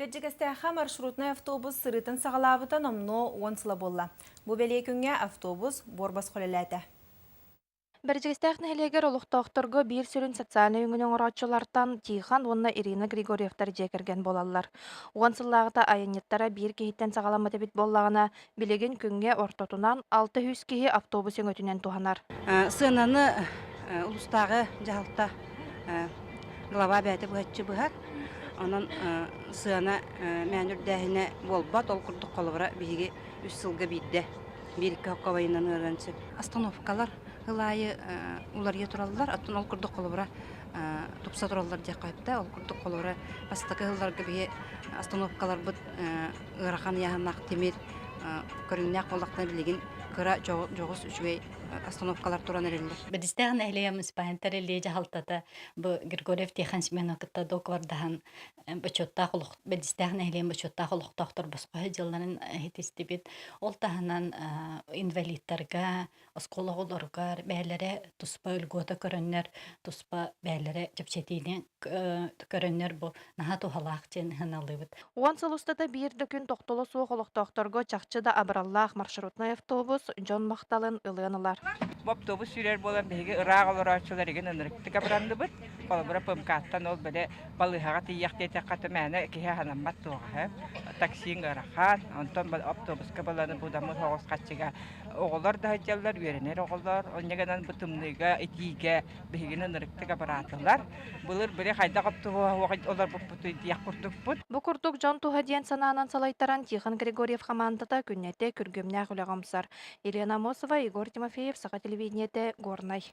Бэрдьигэстээххэ маршрутнай автобус сырыытын саҕалаабыта номнуо 10 сыла буолла. Бу бэлиэ күҥҥэ автобус буор-босхо үлэлээтэ. Бэрдьигэстээх нэһилиэгэр олохтоохторго биир сүрүн социальнай өҥөнү оҥорооччулартан Тихон уонна Ирина Григорьевтар дьиэ кэргэн буолаллар. 10 сыллааҕыта айанньыттара биир киһиттэн саҕаламмыт эбит буоллаҕына, билигин күҥҥэ ортотунан 600 киһи автобус өҥөтүнэн туһанар. Сыананы улуустааҕы дьаһалта глава бэйэтэ быһаччы быһар. Онон сыана мээнэ үрдээһинэ буолбат. Ол курдук холобура биһиги үс сылга биирдэ биир-икки хоккобайынан ыарыан сөп. Остановкалар ыл аайы уларыйа тураллар. Оттон ол курдук холобура тупса тураллар диэххэ сөп да. Ол курдук холобура бастакы сылларга биһи остановкаларбыт ыарахан ыйааһыннаах тимир көрүҥнээх буоллахтарына билигин кыра дьоҕус үчүгэй остановкалар туран эрэллэр. Бэдистээх нэһилиэгэ муниципальнай тэриллии дьаһалтата бу Григорьев Тихон Семенов кытта дуогабардаһан бочуоттаах олох Бэдистээх нэһилиэгин бочуоттаах олохтоохтор босхо дьылларын иһитистибит. Ол таһынан инвалидтарга, оскуола оҕолоругар бэйэлэрэ туспа льгота көрөннөр, туспа бэйэлэрэ чэпчэтиини көрөннөр бу наһаа туһалаах диэн сыаналыыбыт. 10 сыл устата биир да күн тохтоло суох олохтоохторго чахчы да абыраллаах маршрутнай автобус дьон махталын ылыан ылар. Бу автобус сүүрэр буолан биһиги ыраах олорооччулар игин ынырыктык абыранныбыт. Холобура ПМК-ттан ол били балыыһаҕа тиийиэх диэтэххэ мээнэ киһи аһанаммат туоҕа. Таксиҥ ыарахан, онтон автобуска баланы будамыр соҕус хаччыга оҕолор да сылдьаллар, үөрэнэр оҕолор. Онньа гынан бу тымныыга, итиигэ биһигини ынырыктык абыраатылар. Былыр били хайдах оптуһуох олорбуппутуй диэх курдукпут. Бу курдук дьон туһа диэн санаанан салайтаран Тихон Григорьев хамаандата күннэтэ күргүөмнээх үлэҕэ умсар. Елена Амосова, Егор Тимофеев, Саха телевидениетэ, Горнай.